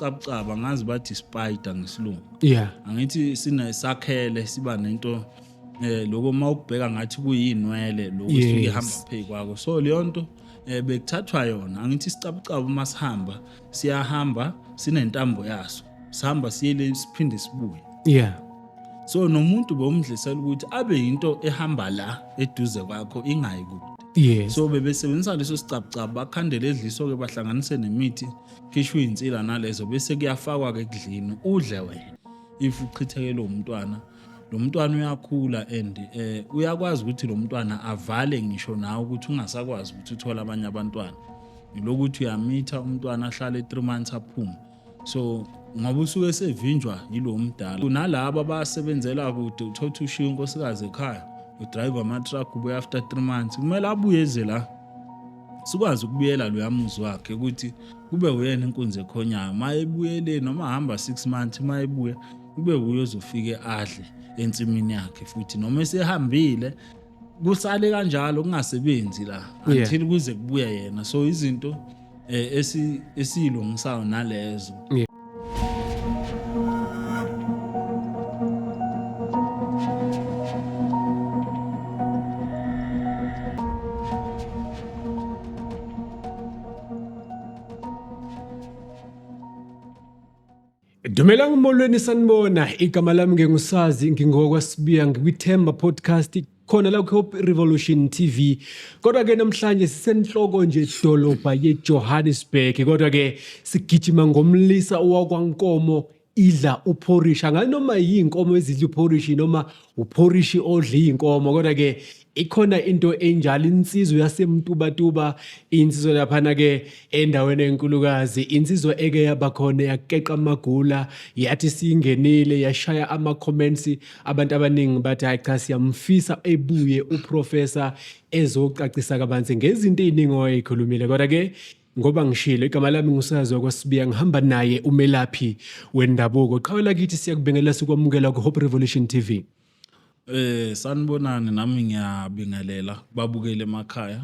isicabucaba, ngazi bathi spider ngesilungu. Yeah. Angithi sinesakhele, siba nento lokho mawukubheka ngathi kuyinwele lokho suke ihamba phezu kwakho. So leyo nto bekuthathwa yona. Angithi isicabucabu masihamba, siyahamba sinentambo yaso, sihamba siyele, siphinde sibuye. So nomuntu bomdlisela ukuthi abe into ehamba la eduze kwakho, ingayi kude. So bebesebenzisa leso sicabucabu, bakhandele edliso ke, bahlanganise nemithi, khishwe insila nalezo, bese kuyafakwa ke ekudlini, udle wena. If uchithekele umntwana, lo mntwana uyakhula and uyakwazi ukuthi lo mntwana avale ngisho nawe ukuthi ungasakwazi ukuthi uthole abanye abantwana. Lokuthi uyamitha umntwana, ahlale 3 months, aphume. So ngoba usuke sevinjwa yilo mdala. Nalabo abasebenzela kude, uthola ushiya unkosikazi ekhaya, udrive ama-truck, ubuye after 3 months, kumele abuye eze la, sikwazi ukubuyela loya muzi wakhe, ukuthi kube uyena inkunzi ekhonyayo. Ma ebuyele, noma hamba 6 months, ma ebuya kube uye ozofike adle ensimini yakhe futhi, noma esehambile kusale kanjalo, kungasebenzi la until kuze kubuye yena. So izinto esiyilungisayo nalezo. Dumelang, molweni, sanibona. Igama lami nginguSazi, ngingowakwaSibiya, ngikwiThemba Podcast khona la ku-Hope Revolution TV. Kodwa ke namhlanje sisenhloko nje dolobha yeJohannesburg, kodwa ke sigijima ngomlisa owakwaNkomo idla uphorishi. Angazi noma yinkomo ezidla uphorishi noma uphorishi odla iy'nkomo, kodwa ke ikhona into enjalo. Insizwa yaseMtubatuba, insizwa laphana ke endaweni enkulukazi, insizwa eke yaba khona yakeqa amagula, yathi siyingenile yashaya ama-comments. Abantu abaningi bathi hayi cha, siyamfisa ebuye uprofessor ezocacisa kabanzi ngezinto ey'ningi owayeyikhulumile. Kodwa ke ngoba ngishilo, igama lami nguSazi wakwaSibiya, ngihamba naye umelaphi wendabuko. Qhawe lakithi, siyakubingelela, sikwamukela ku-Hope Revolution TV. Sanibonani, nami ngiyabingelela kubabukeli emakhaya.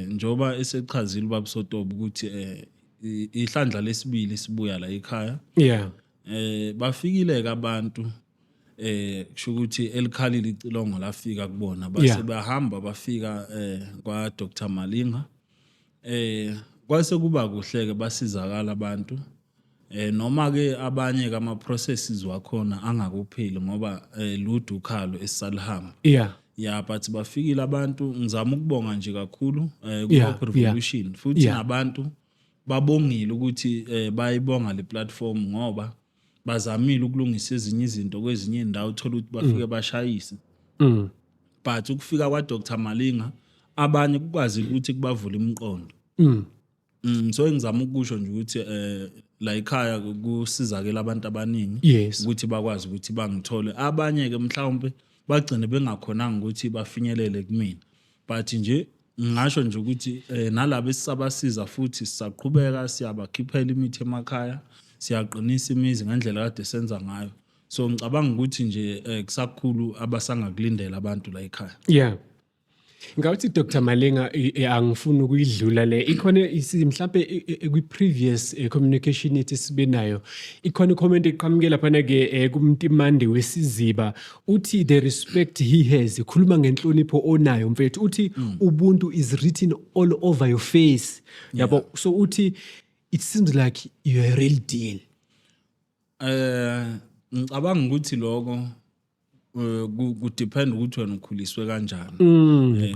Njoba esechazile ubaba Sotobe ukuthi ihlandla lesibili sibuya la ekhaya. Bafikile ke abantu, kusho ukuthi elikhalile icilongo lafika kubona, base bahamba bafika kwa Dr Malinga. Kwase kuba kuhle ke, basizakala abantu. Noma ke abanye kama processes wakhona angakupheli ngoba lude ukhalo esisalihamba. Yeah, but bafikile abantu. Ngizama ukubonga nje kakhulu ku Hope Revolution futhi nabantu babongile ukuthi bayibonga le platform ngoba bazamile ukulungisa ezinye izinto kwezinye indawo, uthola ukuthi bafike bashayise. But ukufika kwa Dr Malinga, abanye kukwazi ukuthi kubavula imiqondo. So engizama ukusho nje ukuthi la ekhaya kusizakela abantu abaningi ukuthi bakwazi ukuthi bangithole. Abanye ke mhlawumbe bagcine bengakhonanga ukuthi bafinyelele kumina, but nje ngingasho nje ukuthi nalabo esisabasiza futhi sisaqhubeka, siyabakhiphela imithi emakhaya, siyaqinisa imizi ngendlela kade senza ngayo. So ngicabanga ukuthi nje kusakhulu abasangakulindela abantu la ekhaya. Yeah. Ngawuthi Dr Malinga, angifuni ukuyidlula le. Ikhona mhlambe kwi previous communication yethu sibe nayo. Ikhona i-comment eqhamuke lapha ke kuMntimande wesiziba, uthi the respect he has, khuluma ngenhlonipho onayo mfethu, uthi ubuntu is written all over your face. Yabo, so uthi it seems like you're a real deal. Ngicabanga ukuthi lokho ku depend ukuthi wena ukhuliswe kanjani.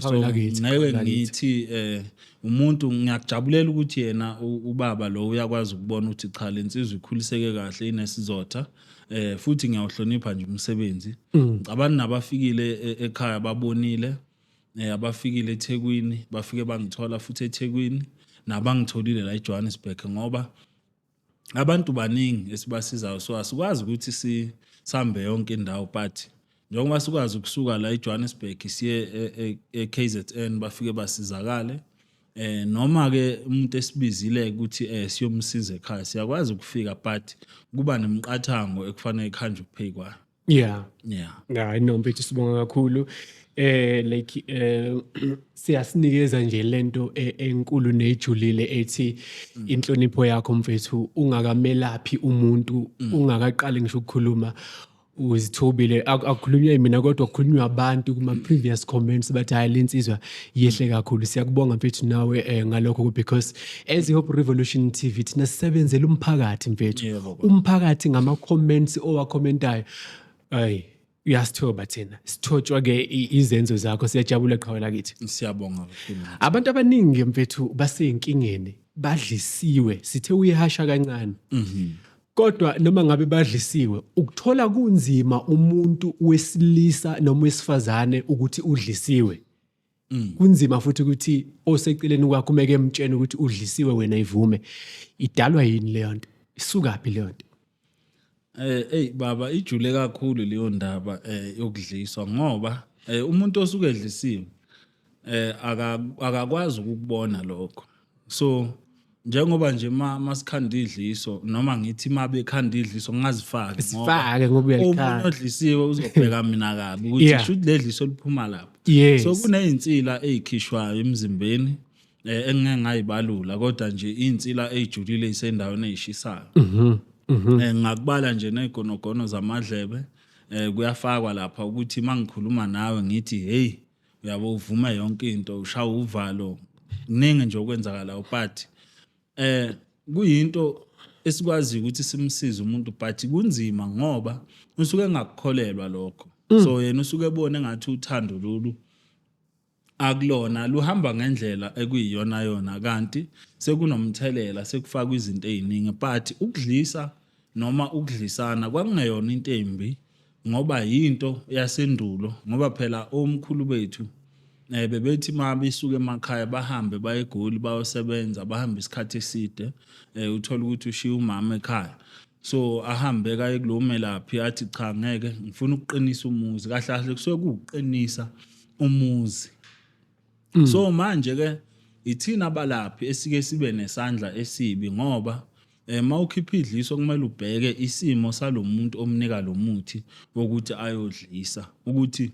So Qhawe lakithi, ngeke qhawe lakithi. Ngithi umuntu, ngiyakujabulela ukuthi yena ubaba lo uyakwazi ukubona ukuthi cha, lensizwa ikhuliseke kahle, inesizotha, futhi ngiyawuhlonipha nje umsebenzi. Ngicabanga nabafikile ekhaya babonile, abafikile eThekwini bafike bangithola futhi eThekwini, nabangitholile la eJohannesburg, ngoba abantu baningi esibasizayo, so asikwazi ukuthi sihambe yonke indawo. But njengoba sikwazi ukusuka la eJohannesburg siye e-KZN, bafike basizakale, noma ke umuntu esibizile ukuthi siyomsiza ekhaya, siyakwazi ukufika, but kuba nemiqathango ekufanele ikhanjwe phezu kwayo. Yeah. Hayi no mfethu, sibonga kakhulu. Like siyasinikeza nje lento enkulu nejulile ethi inhlonipho yakho mfethu, ungakamelaphi umuntu, ungakaqali ngisho ukukhuluma, uzithobile. Akukhulunywa mina kodwa kukhulunywa abantu kuma previous comments, bathi hayi, lensizwa yehle kakhulu. Siyakubonga mfethu nawe ngalokho, because as i-Hope Revolution TV thina sisebenzela umphakathi mfethu. Yebo, baba. Umphakathi ngama comments owacommentayo, ayi, uyasithoba, thina sithotshwa ke izenzo zakho. Siyajabula, qhawe lakithi. Siyabonga kakhulu. Abantu abaningi mfethu baseyinkingeni, badlisiwe, sithe uyihasha kancane. Kodwa noma ngabe badlisiwe, ukuthola kunzima umuntu wesilisa noma wesifazane ukuthi udlisiwe. Kunzima futhi ukuthi oseceleni kwakho umeke emtshena ukuthi udlisiwe wena, ivume. Idalwa yini leyo nto? Isukaphi leyo nto? Hey baba, ijule kakhulu leyo ndaba yokudliswa, ngoba umuntu osuke edlisiwe akakwazi ukukubona lokho. So njengoba nje masikhanda idliso, noma ngithi mabekhanda idliso, ngingazifaki. Sifake ngoba uyalikhanda. Omunye odlisiwe uzobheka mina kabi ukuthi shuthi ledliso liphuma lapho. So kunezinsila ezikhishwayo emzimbeni engeke ngayibalula, kodwa nje izinsila ezijulile isendaweni ezishisayo. Ngakubala nje nezigonogono zamadlebe, kuyafakwa lapha ukuthi mangikhuluma nawe ngithi hey, uyabo, uvume yonke into, ushaya uvalo, kuningi nje okwenzakalayo. But kuyinto esikwazi ukuthi simsize umuntu, but kunzima ngoba usuke engakukholelwa lokho. So yena usuke ebone engathi uthando lolu akulona luhamba ngendlela ekuyiyona yona, kanti sekunomthelela, sekufakwa izinto eziningi. But ukudlisa noma ukudlisana kwakungeyona into embi, ngoba yinto yasendulo, ngoba phela omkhulu bethu bebethi uma besuka emakhaya bahambe baye eGoli bayosebenza, bahambe isikhathi eside, uthola ukuthi ushiya umama ekhaya. So ahambe kaye kulo melaphi athi cha, ngeke, ngifuna ukuqinisa umuzi. Kahle kahle kusuke kuwuqinisa umuzi. So manje ke ithina abalaphi esike sibe nesandla esibi, ngoba mawukhipha idliso kumele ubheke isimo salomuntu omnika lo muthi wokuthi ayodlisa, ukuthi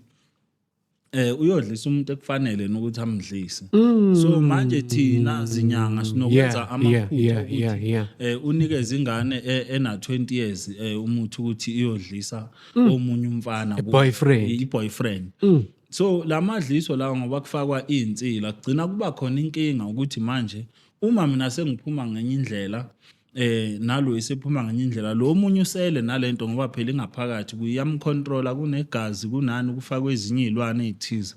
uyodlisa umuntu ekufanele nokuthi amdlise. So manje thina zinyanga sinokwenza amaphutha ukuthi unikeze ingane ena 20 years umuthi ukuthi iyodlisa omunye umfana, boyfriend. I-boyfriend. So lamadliso lawo, ngoba kufakwa izinsila, kugcina kuba khona inkinga ukuthi manje uma mina sengiphuma ngenye indlela, nalo isephuma ngenye indlela, lo omunye usele nalento, ngoba phela ingaphakathi kuyamcontrola, kunegazi, kunani, kufakwe ezinye izilwane ezithize.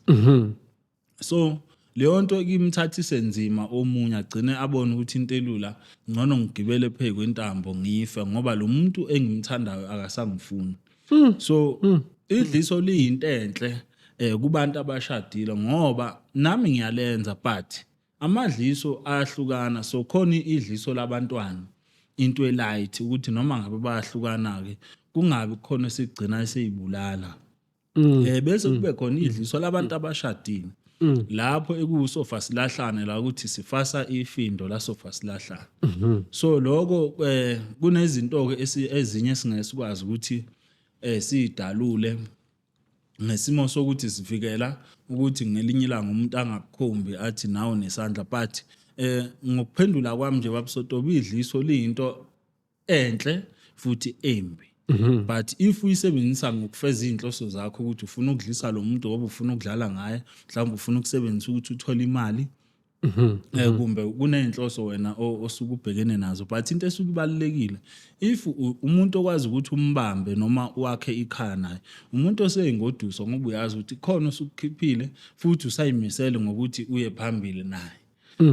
So leyo nto imthathise nzima omunye, agcine abone ukuthi into elula ngcono ngigibele phezu kwentambo ngife, ngoba lo muntu engimthandayo akasangifuni. So idliso liyinto enhle kubantu abashadile, ngoba nami ngiyalenza, but amadliso ayahlukana. So khona idliso labantwana, into elight, ukuthi noma ngabe bayahlukana ke kungabi khona esigcina eseyibulala. Bese kube khona idliso labantu abashadile, lapho ekusofa silahlane la, ukuthi sifasa ifindo la sofa silahlane. So lokho kunezinto ke ezinye singeke sikwazi ukuthi sidalule ngesimo sokuthi sivikela ukuthi ngelinye ilanga umuntu angakukhombi athi nawe nesandla. But ngokuphendula kwami nje, babusotoba, idliso liyinto enhle futhi embi, but if uyisebenzisa ngokufeza izinhloso zakho, ukuthi ufuna ukudlisa lo muntu ngoba ufuna ukudlala ngaye, mhlawumbe ufuna ukusebenzisa ukuthi uthole imali, kumbe kuneyinhloso wena osuke ubhekene nazo. But into esuke ibalulekile, if umuntu okwazi ukuthi umbambe noma wakhe ikhaya naye, umuntu oseyingoduso, ngoba uyazi ukuthi khona osukukhiphile futhi usayimisele ngokuthi uye phambili naye.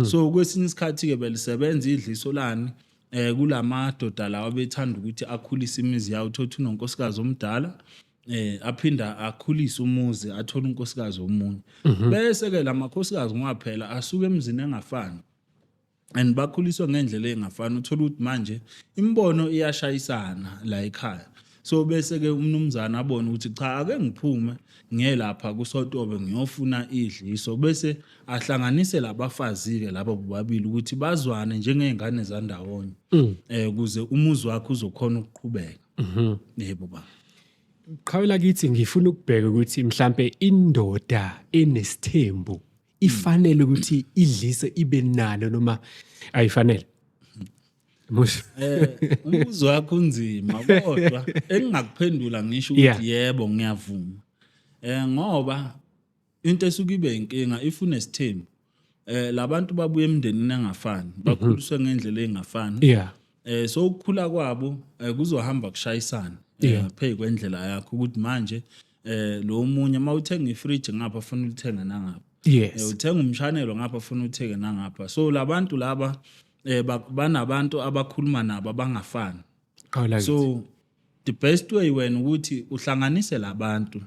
So kwesinye isikhathi ke belisebenza idliso lani kulamadoda lawa bethanda ukuthi akhulise imizi yawo, uthothi unonkosikazi omdala, aphinda akhulise umuzi, athole unkosikazi omunye, bese ke lamakhosikazi, ngoba phela asuke emzini engafani and bakhuliswe ngendlela engafani, uthola ukuthi manje imibono iyashayisana la ekhaya. So bese ke umnumzana abone ukuthi cha, ake ngiphume ngiye lapha kusotobe ngiyofuna idliso, bese ahlanganise labafazi ke laba bobabili ukuthi bazwane njengezingane zandawonye, ukuze umuzi wakhe uzokhona ukuqhubeka. Yebo baba. Qhawela kithi, ngifuna ukubheka ukuthi mhlambe indoda enesithembu ifanele ukuthi idlise, ibe nalo noma ayifanele? Musa. Umbuzo wakho unzima, kodwa engingakuphendula ngisho ukuthi yebo, ngiyavuma. Ngoba into esuke ibe inkinga if unesithembu, labantu babuye emndenini engafani, bakhuliswe ngendlela engafani. So ukukhula kwabo kuzohamba kushayisana phezu kwendlela yakho, ukuthi manje lo munye mawuthenga ifridge ngapha, ufuna ulithenga nangapha. Uthenga umshanelo ngapha, ufuna uthenge nangapha. So labantu laba banabantu abakhuluma nabo abangafani. Qhawela kithi. So the best way wena ukuthi uhlanganise labantu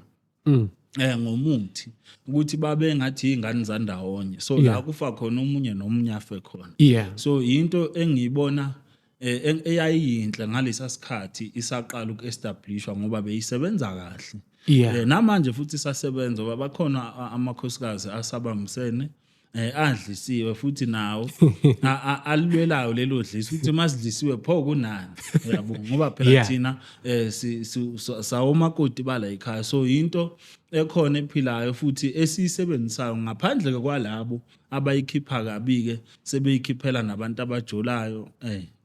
ngomuthi, ukuthi babe ngathi ingane zandawonye, so la kufa khona omunye nomunye afe khona. So into engiyibona eyayiyinhle ngalesa sikhathi isaqala ukuestablishwa, ngoba beyisebenza kahle. Namanje futhi isasebenza, ngoba bakhona amakhosikazi asabambisene, adlisiwe futhi nawo alilwelayo lelo dliso, ukuthi masidlisiwe pho kunani, yabo, ngoba phela thina sawomakoti bala ekhaya. So into ekhona ephilayo futhi esiyisebenzisayo, ngaphandle kwalabo abayikhipha kabi ke, sebeyikhiphela nabantu abajolayo,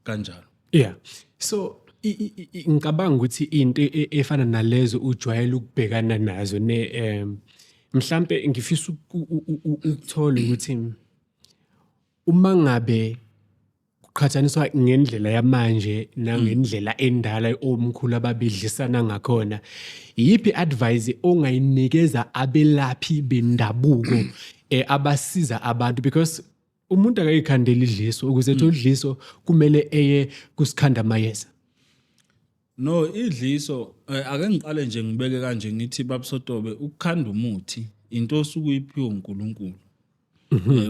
kanjalo. Yeah. So ngicabanga ukuthi into efana nalezo ujwayele ukubhekana nazo ne mhlambe ngifisa ukuthola ukuthi uma ngabe kuqhathaniswa ngendlela yamanje nangendlela endala omkhulu ababedlisana ngakhona, yiphi advice ongayinikeza abelaphi bendabuko abasiza abantu? Because umuntu akayikhandela idliso, ukuze ethole idliso kumele eye kusikhanda mayeza. No, idliso, ake ngiqale nje ngibeke kanje, ngithi babusotobe, ukukhanda umuthi into osuke uyiphiwe uNkulunkulu.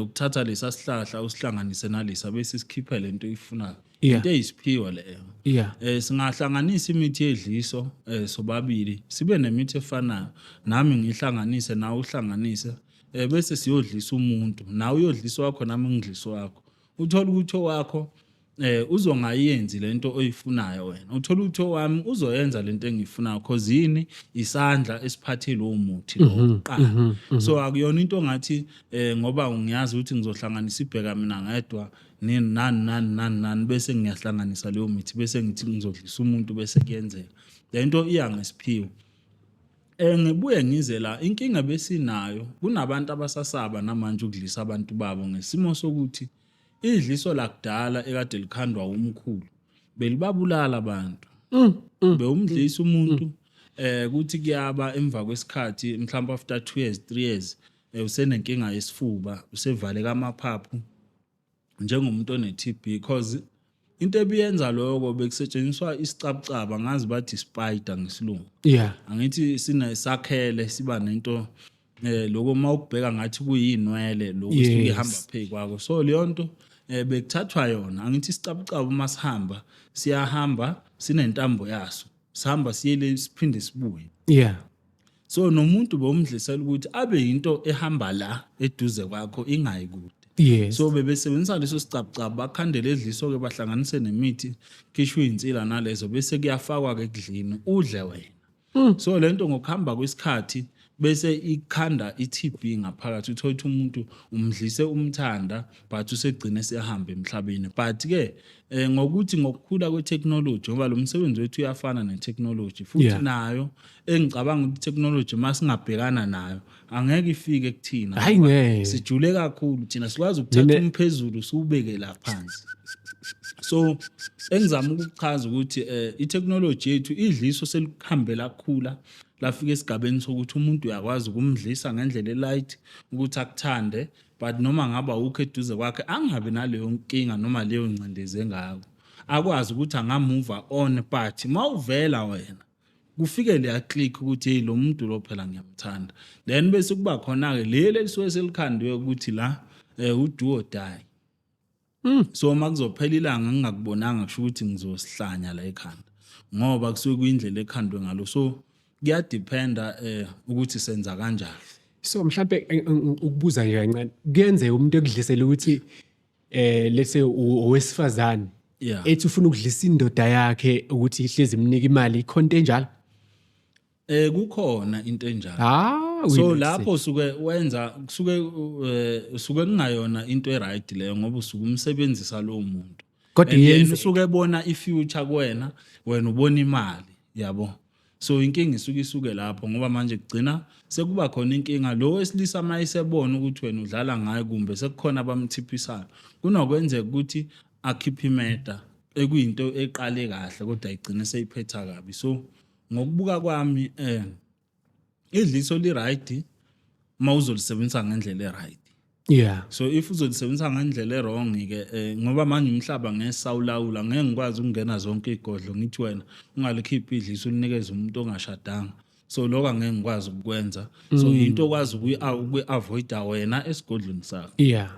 Ukuthatha lesa sihlahla usihlanganise nalesa bese sikhiphe lento oyifunayo. Into eyisiphiwa leyo. Singahlanganisa imithi yedliso sobabili, sibe nemithi efanayo, nami ngihlanganise, nawe uhlanganise, bese siyodlisa umuntu, nawe uyodlisa wakho, nami ngidlisa wakho. Uthola ukuthi owakho uzongayenzi lento oyifunayo wena, uthola ukuthi owami uzoyenza lento engiyifunayo, cause yini? Isandla esiphathe lowo muthi lo kuqala. So akuyona into ongathi ngoba ngiyazi ukuthi ngizohlanganisa ibheka mina ngedwa nani nani nani nani nani, bese ngiyahlanganisa leyo mithi, bese ngithi ngizodlisa umuntu, bese kuyenzeka. Lento iya ngesiphiwo. Ngibuye ngize la, inkinga besinayo, kunabantu abasasaba namanje ukudlisa abantu babo, ngesimo sokuthi idliso lakudala ekade likhandwa umkhulu belibabulala abantu. Bewumdlisa umuntu, kuthi kuyaba emva kwesikhathi, mhlawumbe after 2 years, 3 years, usenenkinga yesifuba, usevaleka amaphaphu njengomuntu one TB, because into ebiyenza lokho bekusetshenziswa isicabucaba, ngazi bathi spider ngesilungu. Angithi sinesakhele, siba nento lokho mawukubheka ngathi kuyinwele lokho suke ihamba phezu kwakho. So leyo nto bekuthathwa yona, angithi isicabucaba uma sihamba, siyahamba sinentambo yaso, sihamba siyele, siphinde sibuye. So nomuntu bomdlisela ukuthi abe into ehamba la eduze kwakho, ingayi kude. So bebesebenzisa leso sicabucabu, bakhandele edliso ke, bahlanganise nemithi, khishwe insila nalezo, bese kuyafakwa ke ekudlini, udle wena. So lento ngokuhamba kwesikhathi bese ikhanda i-TB ngaphakathi. Uthola ukuthi umuntu umdlise umthanda, but usegcine sehamba emhlabeni. But ke ngokuthi ngokukhula kwe-technology, ngoba lo msebenzi wethu uyafana ne-technology futhi, nayo engicabanga ukuthi technology masingabhekana nayo angeke ifike kuthina. Hayi, ngeke. Sijule kakhulu thina, sikwazi ukuthatha umphezulu siwubeke la phansi. So engizama ukuchaza ukuthi i-technology yethu, idliso selihambe lakhula, lafika esigabeni sokuthi umuntu uyakwazi ukumdlisa ngendlela elight ukuthi akuthande, but noma ngaba ukho eduze kwakhe, angabi naleyo nkinga noma leyo ngcindezi engako, akwazi ukuthi angamove on. But mawuvela wena, kufike leya click ukuthi hey, lo muntu lo phela ngiyamthanda, then bese kuba khona ke leli elisuke selikhandiwe ukuthi la u-do or die. So uma kuzophela ilanga ngingakubonanga, kusho ukuthi ngizosihlanya la ekhanda, ngoba kusuke kuyindlela ekhandwe ngalo. So kuyadependa ukuthi senza kanjani. So mhlambe ukubuza nje kancane, kuyenzeka umuntu ekudlisela ukuthi let's say owesifazane ethi ufuna ukudlisa indoda yakhe ukuthi ihlezi imnika imali, ikhonto enjalo? Kukhona into enjalo. Ah, we So not lapho usuke wenza kusuke usuke kungayona into e-right leyo, ngoba usuke umsebenzisa lowo muntu. Kodwa And yena iyenzeka. usuke ebona i-future kuwena, wena ubona imali, yabo. So inkinga isuke lapho, ngoba manje kugcina sekuba khona inkinga, lo wesilisa mayesebona ukuthi wena udlala ngaye kumbe sekukhona abamthiphisayo, kunokwenzeka ukuthi akhiphe imeda ekuyinto eqale kahle kodwa igcine seyiphetha kabi. So ngokubuka kwami, idliso li right uma uzolisebenzisa ngendlela e-right. So if uzolisebenzisa ngendlela e-wrong ke, ngoba manje umhlaba ngeke sawulawula, ngeke ngikwazi ukungena zonke igodlo ngithi wena ungalikhiphi idliso ulinikeze umuntu ongashadanga. So lokho angeke ngikwazi ukukwenza. So into okwazi ukuyi-avoida wena esigodlweni sakho. Yeah.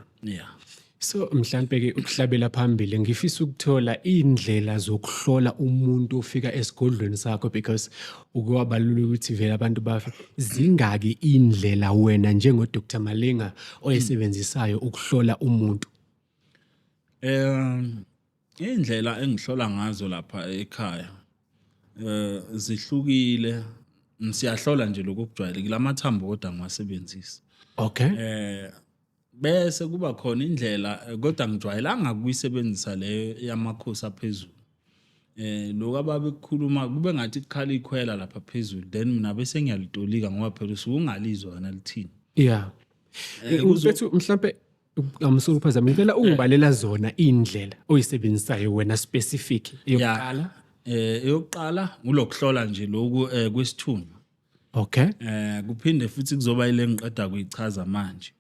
So mhlambe ke ukuhlabela phambili, ngifisa ukuthola indlela zokuhlola umuntu ofika esigodlweni sakho, because ukwabalula ukuthi vele abantu bafe. Zingaki indlela wena njengo Dr Malinga oyisebenzisayo ukuhlola umuntu? Indlela engihlola ngazo lapha ekhaya zihlukile. Siyahlola nje lokhu okujwayelekile, amathambo kodwa ngiwasebenzisi. Bese kuba khona indlela, kodwa ngijwayelanga ukuyisebenzisa leyo yamakhosi aphezulu. Lokho ababekukhuluma kube ngathi kukhala ikhwela lapha phezulu, then mina bese ngiyalitolika, ngoba phela usuke ungalizwa wena lithini. Mfethu, mhlambe amsulu phazama impela, ungibalela zona indlela oyisebenzisayo wena specific, eyokuqala. Eyokuqala ulokuhlola nje lokhu kwesithunywa. Kuphinde futhi kuzoba ile ngiqeda kuyichaza manje.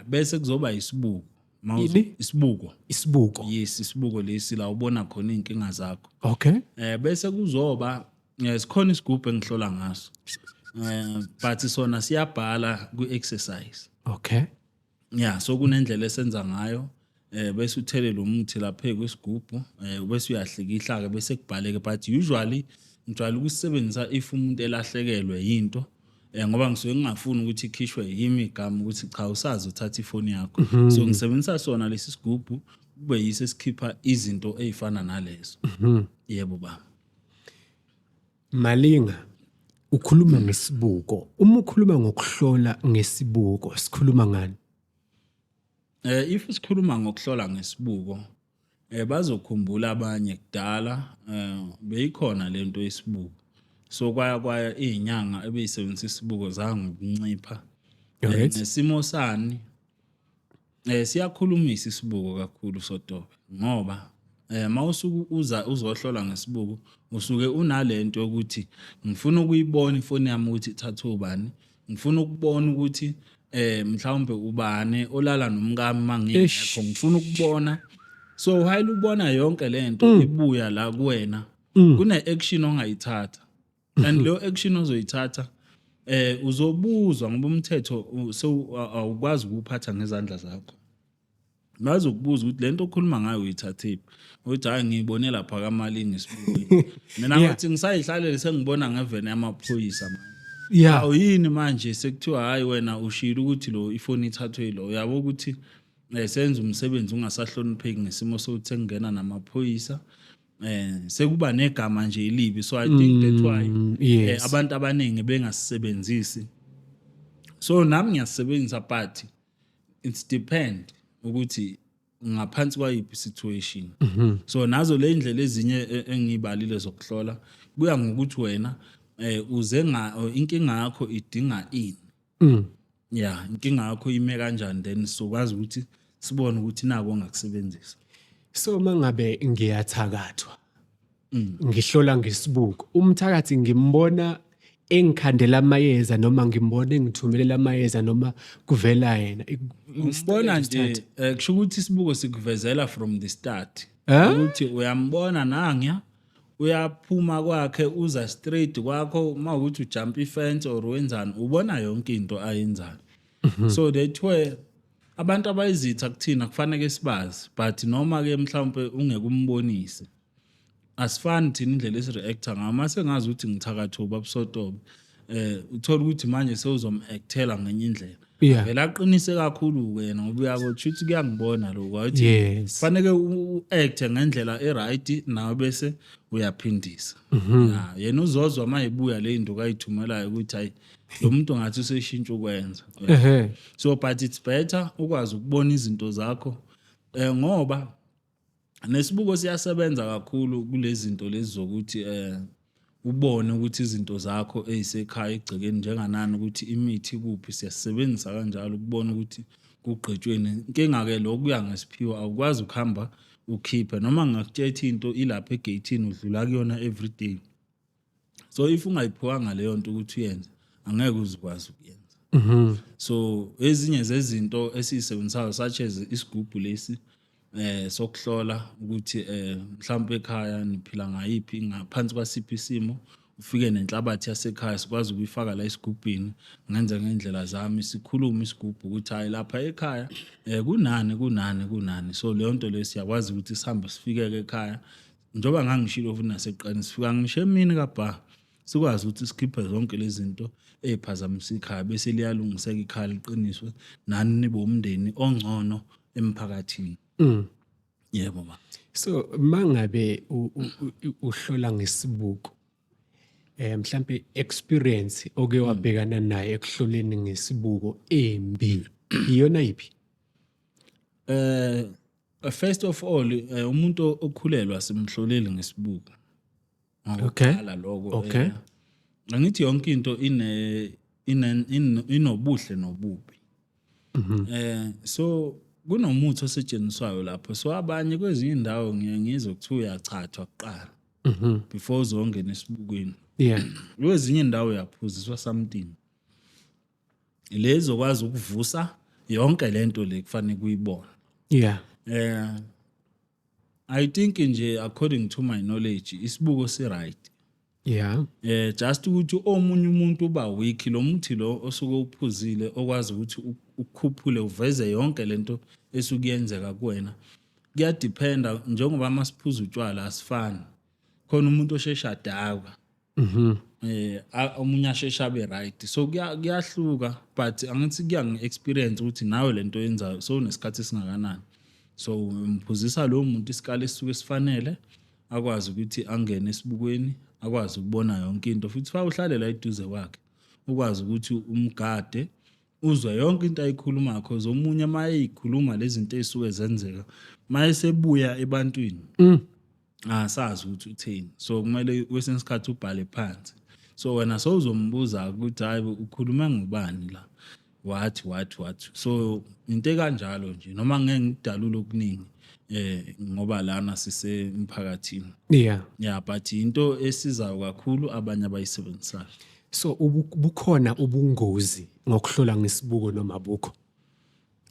Bese kuzoba isibuko. Ini? Isibuko. Isibuko. Yes, isibuko lesi la ubona khona inkinga zakho. Bese kuzoba sikhona isigubhu engihlola ngaso. But sona siyabhala ku exercise. Yeah, so kunendlela esenza ngayo, bese uthele lo muthi lapha kwesigubhu, bese uyahlikihla ke, bese kubhaleke. But usually ngijwayele ukusebenzisa if umuntu elahlekelwe yinto, ngoba ngisuke ngingafuni ukuthi ikhishwe yimi igama ukuthi cha, usazi uthatha ifoni yakho. So ngisebenzisa sona lesi sigubhu, kube yiso esikhipha izinto ezifana nalezo. Yebo baba. Malinga, ukhuluma ngesibuko. Uma ukhuluma ngokuhlola ngesibuko, sikhuluma ngani? If sikhuluma ngokuhlola ngesibuko, bazokhumbula abanye kudala beyikhona lento yesibuko. So kwaya kwaya izinyanga ebeyisebenzisa isibuko zangokuncipha. Nesimo sani siyakhulumisa isibuko kakhulu sotobe, ngoba mawusuku uza uzohlola ngesibuko usuke unalento yokuthi ngifuna ukuyibona ifoni yami ukuthi ithathwe ubani, ngifuna ukubona ukuthi mhlawumbe ubani olala nomkami mangingekho, ngifuna ukubona. So while ubona yonke lento ibuya la kuwena, kune action ongayithatha, and leyo action ozoyithatha uzobuzwa, ngoba umthetho awukwazi ukuphatha ngezandla zakho. Bazokubuza ukuthi lento okhuluma ngayo uyithathephi, uthi hayi, ngiyibone lapha kaMalinga esibukweni. Mina ngathi ngisayihlalele sengibona ngeveni yamaphoyisa manje. Awu, yini manje sekuthiwa hayi, wena ushilo ukuthi lo ifoni ithathwe lo? Uyabo ukuthi senza umsebenzi ungasahlonipheki ngesimo sokuthi sekungena namaphoyisa, sekuba negama nje elibi. So I think that's why abantu abaningi bengasisebenzisi. So nami ngiyasebenzisa, but it's depend ukuthi ngaphansi kwayiphi situation. So nazo le indlela ezinye engiyibalile zokuhlola kuya ngokuthi wena uze nga inkinga yakho idinga ini. Yeah, inkinga yakho ime kanjani, then sizokwazi ukuthi sibone ukuthi nako ongakusebenzisa. So mangabe ngiyathakathwa, ngihlola ngesibuko, umthakathi ngimbona engikhandela amayeza noma ngimbona engithumelela amayeza noma kuvela yena? Umbona nje, kusho ukuthi isibuko sikuvezela from the start Eh? ukuthi uyambona nangiya uyaphuma kwakhe, uza straight kwakho, uma ukuthi ujump ifence or wenzani, ubona yonke into ayenzayo. So that way abantu abayizitha kuthina kufanele sibazi, but noma ke mhlawumbe ungeke umbonise, asifani thina indlela esireacta ngayo. Mase ngazi ukuthi ngithakatha ubaba Sotobe, uthola ukuthi manje sewuzom-actela ngenye indlela. Vele aqinise kakhulu ke yena ngoba uyabo shuthi kuyangibona lokho wathi faneke u-act ngendlela e-right nawe bese uyaphindisa. Ya, yena uzozwa uma ebuya le nto kayithumelayo ukuthi hayi, lo muntu ngathi useshintsha ukwenza. So but it's better ukwazi ukubona izinto zakho ngoba nesibuko siyasebenza kakhulu kulezi zinto lezi zokuthi ubone ukuthi izinto zakho ezisekhaya egcekeni njenganani, ukuthi imithi kuphi, siyasebenzisa kanjalo ukubona ukuthi kugqitshweni. Inkinga ke lokhu kuya ngesiphiwo, awukwazi ukuhamba ukhiphe noma ngingakutshela into ilapha egeyithini udlula kuyona every day. So if ungayiphiwanga leyo nto ukuthi uyenze, angeke uzukwazi ukuyenza. So ezinye zezinto esiyisebenzisayo, such as isigubhu lesi sokuhlola ukuthi mhlawumbe ekhaya niphila ngayiphi, ngaphansi kwasiphi isimo, ufike nenhlabathi yasekhaya, sikwazi ukuyifaka la esigubhini, ngenze ngendlela zami, sikhulume isigubhu ukuthi hayi, lapha ekhaya kunani, kunani, kunani. So leyo nto leyo siyakwazi ukuthi sihambe sifikeke ekhaya, njengoba ngangishilo futhi nasekuqaleni, sifika ngisho emini kabha, sikwazi ukuthi sikhiphe zonke lezi zinto ey'phazamisa ikhaya, bese liyalungiseka ikhaya, liqiniswe, nani nibe umndeni ongcono emphakathini. Yebo ma. So mangabe uhlola ngesibuko, mhlambe experience oke wabhekana nayo ekuhloleni ngesibuko embi iyona yiphi? First of all, umuntu okhulelwa simhloleli ngesibuko. Ngokuqala lokho. Angithi yonke into ine ine inobuhle nobubi. So kunomuthi osetshenziswayo lapho. So abanye kwezinye indawo ngiye ngizwe kuthiwa uyachathwa kuqala before uzongena esibukweni. Kwezinye indawo uyaphuziswa something. Lezo kwazi ukuvusa yonke lento le kufanele kuyibona. I think nje, according to my knowledge, isibuko si right. Just ukuthi omunye umuntu uba weak, lo muthi lo osuke uphuzile okwazi ukuthi ukukhuphule, uveze yonke lento esuke yenzeka kuwena. Kuyadependa, njengoba masiphuza utshwala asifani. Khona umuntu oshesha adakwa. Omunye ashesha abe right. So kuyahluka, but angithi kuya nge-experience ukuthi nawe lento oyenzayo so unesikhathi esingakanani. So umphuzisa lo muntu isikali esisuke sifanele, akwazi ukuthi angene esibukweni, akwazi ukubona yonke into, futhi fa uhlale la eduze kwakhe, ukwazi ukuthi umgade, uzwe yonke into ayikhulumayo, cause omunye uma eyikhuluma lezi zinto ey'suke zenzeka, uma esebuya ebantwini asazi ukuthi utheni. So kumele kwesinye isikhathi ubhale phansi. So wena sowuzombuza ukuthi hayi, ukhuluma ngubani la, wathi wathi wathi. So into ekanjalo nje, noma ngeke ngidalule okuningi ngoba lana sisemphakathini. Yeah, but into esizayo kakhulu abanye abayisebenzisayo. So bukhona ubungozi ngokuhlola ngesibuko noma bukho?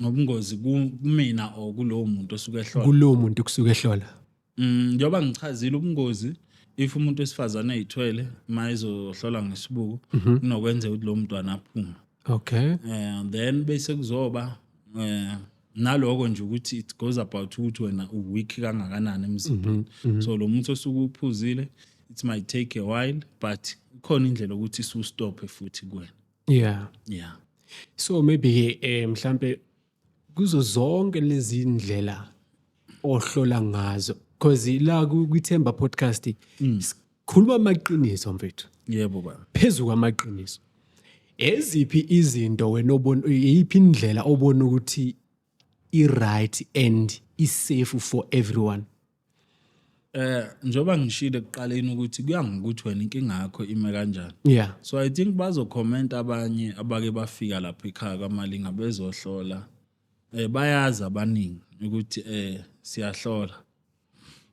Ngobungozi kumina or kulowo muntu osuke ehlola? Kulowo muntu kusuke ehlola. Njengoba ngichazile ubungozi, if umuntu wesifazane eyithwele uma ezohlola ngesibuko, kunokwenzeka ukuthi lo mntwana aphume. Then bese kuzoba naloko nje ukuthi it goes about ukuthi wena u-weak kangakanani emzimbeni. So lo muntu osuke uphuzile, it might take a while, but ikhona indlela ukuthi siwustophe futhi kuwena. Yeah. So maybe mhlambe kuzo zonke lezi ndlela ohlola ngazo, because la kwiThemba Podcast sikhuluma amaqiniso, mfethu. Yebo baba. Phezulu kwamaqiniso, eziphi izinto wena obona, iyiphi indlela obona ukuthi i-right and i-safe for everyone? Njengoba ngishilo ekuqaleni ukuthi kuya ngokuthi wena inkinga yakho ime kanjani. So I think bazokhomenta abanye abake bafika lapha ekhaya kaMalinga bezohlola. Bayazi abaningi ukuthi siyahlola.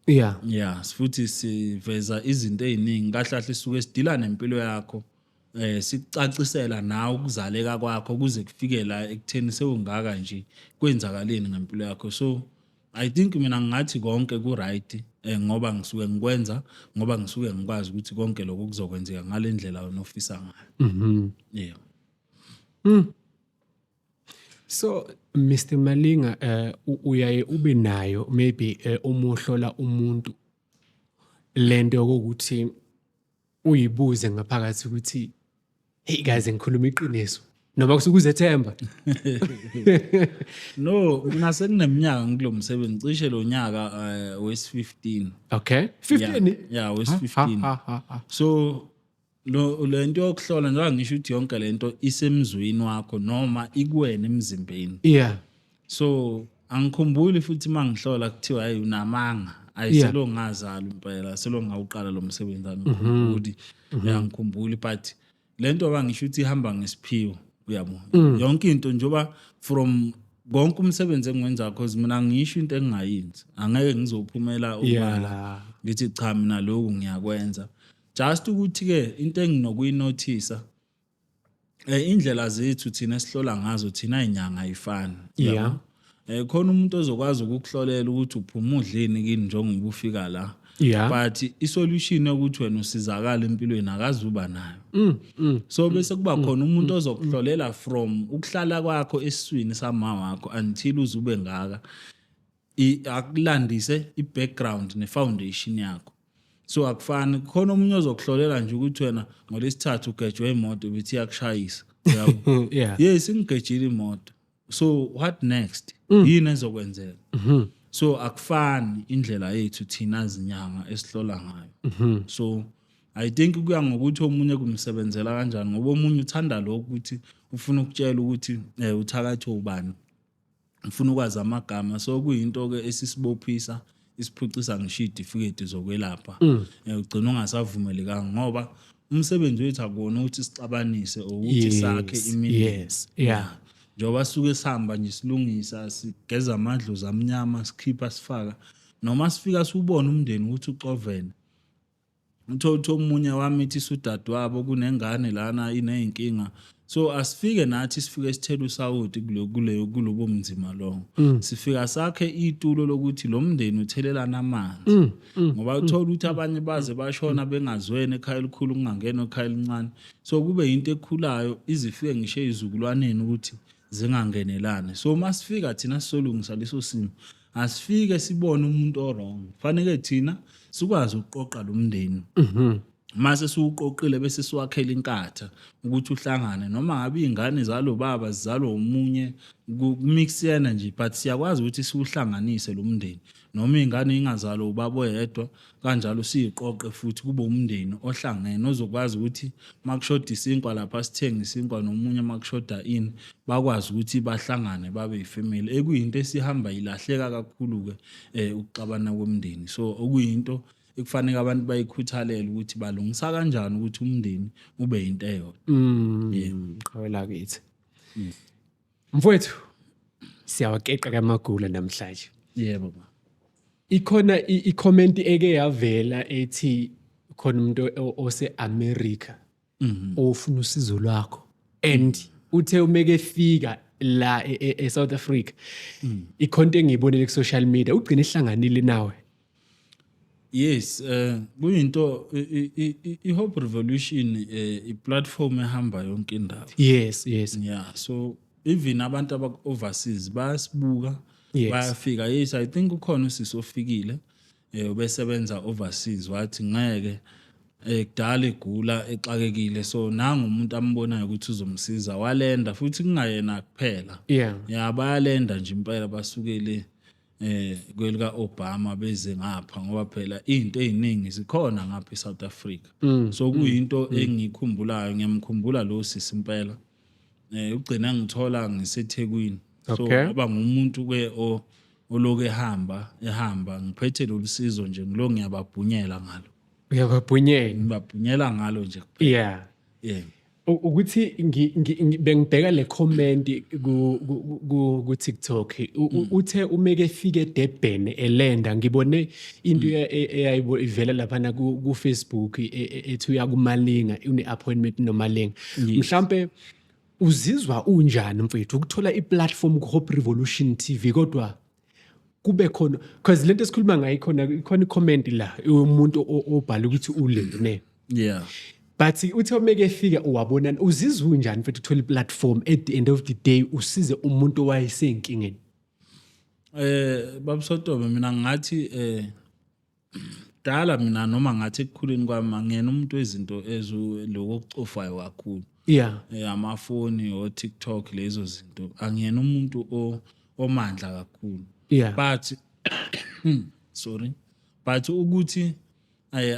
Yeah, futhi siveza izinto eziningi, kahle kahle sisuke sidila nempilo yakho. Sikucacisela nawe ukuzaleka kwakho kuze kufike la ekutheni sewungaka nje, kwenzakaleni ngempilo yakho. So I think mina ngingathi konke ku right ngoba ngisuke ngikwenza ngoba ngisuke ngikwazi ukuthi konke lokho kuzokwenzeka ngale ndlela wena ofisa ngayo. Yeah. So Mr Malinga, uyaye ube nayo maybe uma uhlola umuntu lento yokuthi uyibuze ngaphakathi ukuthi, "Hey guys, ngikhuluma iqiniso Noma kusukuzethemba? No, mina sekuneminyaka ngikulo msebenzi, cishe lo nyaka wesi-15. Okay, 15? Yeah, wesi-15. Ha, ha, ha. So lo lento yokuhlola, njengoba ngisho ukuthi yonke lento isemzweni wakho noma ikuwena emzimbeni. So angikhumbuli futhi mangihlola kuthiwa, "Hey, unamanga." Ayiselo ngazalwa impela, selo ngawuqala lo msebenzi, angikhumbuli. Angikhumbuli, but lento bangisho ukuthi ihamba ngesiphiwo, uyabo, yonke into, njengoba from konke umsebenzi engiwenza, cause mina ngisho into engingayenzi, angeke ngizophumela ubala ngithi, "Cha, mina lokhu ngiyakwenza." Just ukuthi ke into enginokuyinothisa, indlela zethu thina esihlola ngazo thina inyanga ayifani. Uyabo? Khona umuntu ozokwazi ukukuhlolela ukuthi uphuma udleni kini njengoba ufika la, but isolution yokuthi wena usizakala empilweni akazuba nayo. So bese kuba khona umuntu ozokuhlolela from ukuhlala kwakho esiswini sama wakho until uzube ngaka, akulandise i-background ne-foundation yakho. So akufani. Khona omunye ozokuhlolela nje ukuthi wena ngolesithathu ugejwe imoto, bethi iyakushayisa, uyabo? Yes, ingigejile imoto, so what next? Yini ezokwenzeka? So akufani indlela yethu thina zinyanga esihlola ngayo. So I think kuya ngokuthi omunye kumsebenzela kanjani, ngoba omunye uthanda lokhu ukuthi ufuna ukutshela ukuthi uthakathi ubani, ufuna ukwazi amagama. So kuyinto ke esisibophisa, isiphucisa ngisho iy'tifiketi zokwelapha. Ugcina ungasavumelekanga, ngoba umsebenzi wethu akuwona ukuthi sixabanise or ukuthi sakhe imindeni. Njengoba sisuke sihamba nje silungisa, sigeza amadlozi amnyama, sikhipha, sifaka, noma sifika siwubone umndeni ukuthi uxovene, uthole ukuthi omunye wamithisa udadewabo, kunengane lana iney'nkinga. So asifike nathi sifike sithele usawoti kulobo mnzima lowo. Sifika sakhe itulo lokuthi lo mndeni uthelelana amanzi, ngoba uthola ukuthi abanye baze bashona bengazweni ekhaya elikhulu, kungangena ekhaya elincane. So kube into ekhulayo, izifike ngisho ey'zukulwaneni ukuthi zingangenelani. So uma sifika thina sizolungisa leso simo, asifike sibone umuntu o-wrong, faneke thina sikwazi ukuqoqa lo mndeni. Mase siwuqoqile, bese siwakhela inkatha ukuthi uhlangane, noma ngabe iy'ngane zalo baba zizalwa omunye, kumixiyana nje, but siyakwazi ukuthi siwuhlanganise lo mndeni, noma iy'ngane ingazalwa ubaba oyedwa kanjalo, siyiqoqe futhi kube umndeni ohlangene ozokwazi ukuthi makushoda isinkwa lapha sithenge isinkwa, nomunye makushoda ini bakwazi ukuthi bahlangane babe yifamily, ekuyinto esihamba ilahleka kakhulu-ke ukuxabana komndeni. So okuyinto ekufanele abantu bayikhuthalele ukuthi balungisa kanjani ukuthi umndeni ube yinto eyodwa. Qhawe lakithi. Mfowethu, siyawakeqa kamagula namhlanje. Yebo ba. Ikhona i-comment eke yavela ethi khona umuntu ose America ofuna usizo lwakho, and uthe umeke efika la e-South Africa, ikhonto engiyibonile ku social media, ugcina ehlanganile nawe. Yes, kuyinto i-Hope Revolution, i-platform ehamba yonke indawo. Yeah, so even abantu abaku overseas bayasibuka, bayafika. Yes, I think ukhona usisi ofikile, ubesebenza overseas, wathi ngeke, kudala egula, exakekile, so nanga umuntu ambonayo ukuthi uzomsiza, walenda futhi kungayena kuphela. Ya, bayalenda nje impela, basukele kwelika Obama beze ngapha, ngoba phela izinto eziningi zikhona ngapha eSouth Africa. So kuyinto engikhumbulayo, ngiyamkhumbula lo sisi impela, ugcina ngithola ngiseThekwini. So ngoba ngumuntu ke o oloku ehamba ehamba, ngiphethe lolu sizo nje, ngilo ngiyababhunyela ngalo. Uyababhunyela. Ngibabhunyela ngalo nje kuphela. Yeah. Ukuthi bengibheka le comment ku TikTok, uthe umeke efike eDurban elenda, ngibone into eyayibo ivela lapha ku Facebook ethi uya kuMalinga, une appointment noMalinga. Mhlambe uzizwa unjani, mfethu, ukuthola iplatform ku Hope Revolution TV, kodwa kube khona, because lento esikhuluma ngayo ikhona, ikhona i-comment la umuntu obhala ukuthi ulinde, but uthe umeke efika uwabonana. Uzizwa unjani, mfethu, uthola iplatform, at the end of the day usize umuntu owayesenkingeni? Babusotobe, mina ngathi dala mina, noma ngathi ekukhuleni kwami, angiyena umuntu wezinto ezu lokucofayo kakhulu. Amafoni o TikTok, lezo zinto, angiyena umuntu omandla kakhulu. But sorry, but ukuthi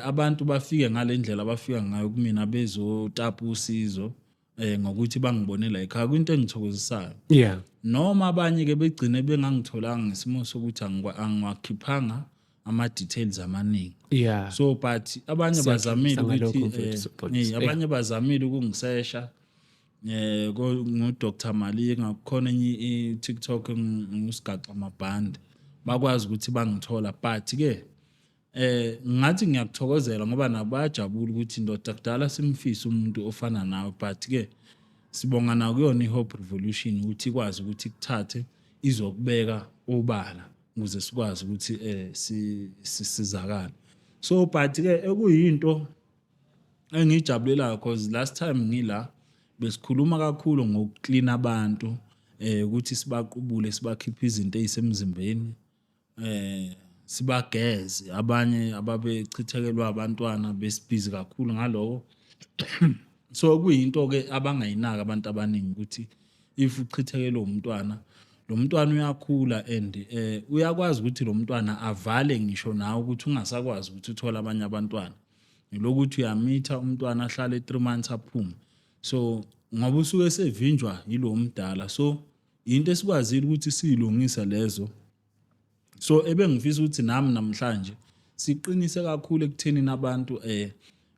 abantu bafike ngalendlela abafika ngayo kumina bezotapa usizo ngokuthi bangibone la ekhaya, kwinto engithokozisayo. Noma abanye ke begcine bengangitholanga ngesimo sokuthi angiwakhiphanga ama details amaningi. So but abanye bazamile Siyakho ukuthi mfethu, soxolisa. Abanye bazamile ukungisesha ngo Dr Malinga, kukhona enye i TikTok ngusigaxa amabhande, bakwazi ukuthi bangithola. But ke ngathi ngiyakuthokozela ngoba nabo bayajabula ukuthi ndoda kudala simfisa umuntu ofana nawe. But ke sibonga na kuyona iHope Revolution ukuthi ikwazi ukuthi ikuthathe izokubeka obala ukuze sikwazi ukuthi sisizakale. So but ke ekuyinto engijabulelayo, because last time ngila besikhuluma kakhulu ngokuclean abantu, ukuthi sibaqubule, sibakhiphe izinto ezisemzimbeni, sibageze abanye ababechithekelwa abantwana, besibhizi kakhulu ngaloko. So kuyinto ke abangayinaka abantu abaningi ukuthi if uchithekelwe umntwana, lo mntwana uyakhula and uyakwazi ukuthi lo mntwana avale ngisho nawe ukuthi ungasakwazi ukuthi uthole abanye abantwana, lokuthi uyamitha umntwana ahlale 3 months aphume, so ngoba usuke sevinjwa yilo mdala. So into esikwazile ukuthi siyilungisa lezo. So ebengifisa ukuthi nami namhlanje siqinise kakhulu ekutheni nabantu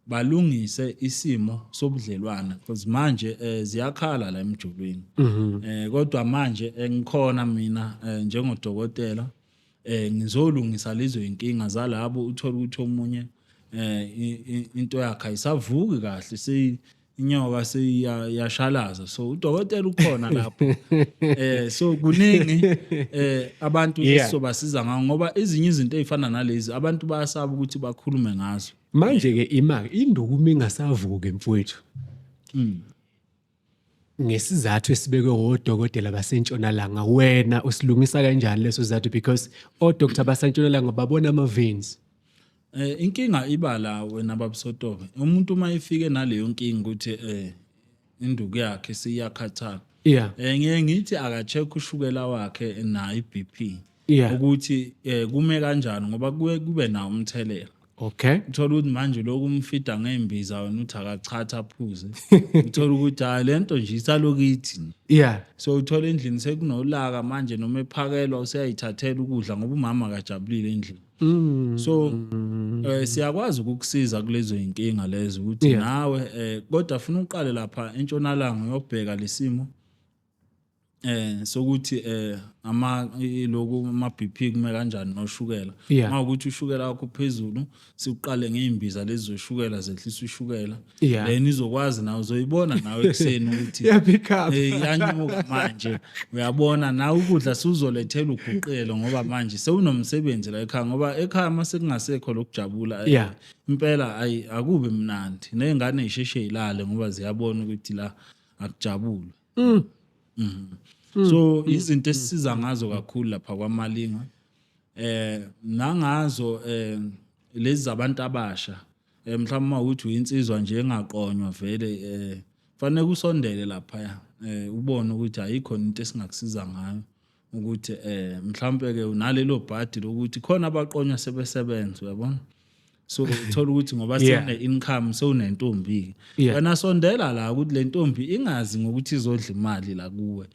balungise isimo sobudlelwana, because manje ziyakhala la emjulweni. Kodwa manje ngikhona mina njengodokotela, ngizolungisa lezo inkinga zalabo uthola ukuthi omunye into yakhe ayisavuki kahle, seyi inyoka seyiyashalaza, so udokotela ukhona lapho. So kuningi abantu esizobasiza ngawo, ngoba ezinye izinto ezifana nalezi abantu bayasaba ukuthi bakhulume ngazo. Manje ke ima induku uma ingasavuki, mfowethu, ngesizathu esibekwe odokotela basentshonalanga, wena usilungisa kanjani leso sizathu? Because odokotela basentshonalanga babona ama veins. Inkinga iba la, wena babusotobe, umuntu uma efike naleyo nkinga ukuthi induku yakhe seyiyakhathala, ngiye ngithi aka-check ushukela wakhe nayo i-BP ukuthi kume kanjani, ngoba kuye kube nawo umthelela. Uthola ukuthi manje lokhu umfida ngey'mbiza, wena uthi akachatha aphuze, uthola ukuthi hayi, lento nje isalokithi. So uthola endlini sekunolaka manje, noma ephakelwa useyayithathela ukudla ngoba umama akajabulile endlini. So siyakwazi ukukusiza kulezo inkinga lezo ukuthi nawe kodwa funa uqale lapha entshonalanga uyobheka lesimo sokuthi ama lokhu ama BP kume kanjani noshukela. Mawukuthi ushukela wakho phezulu, siuqale ngezimbiza lezi zoshukela zehlisa ushukela. Then izokwazi nawe, uzoyibona nawe ekseni ukuthi Yeah, pick up. Iyanyuka manje, uyabona nawe ukudla suzolethela uguqelo, ngoba manje sewunomsebenzi la ekhaya, ngoba ekhaya mase kungasekho lokujabula, impela ayi, akubi mnandi, nezingane zisheshe ilale ngoba ziyabona ukuthi la akujabulwe. So izinto esisiza ngazo kakhulu lapha kwaMalinga nangazo lezi zabantu abasha, mhlawumbe mawuthi uyinsizwa nje engaqonywa vele, fanele usondele lapha, ubone ukuthi ayikho into esingakusiza ngayo, ukuthi mhlawumbe ke unalelo bhadi lokuthi khona abaqonywa sebesebenza, uyabona. So uthola ukuthi ngoba sewune income, sewunentombi, wena sondela la ukuthi le ntombi ingazi ngokuthi izodla imali la kuwe,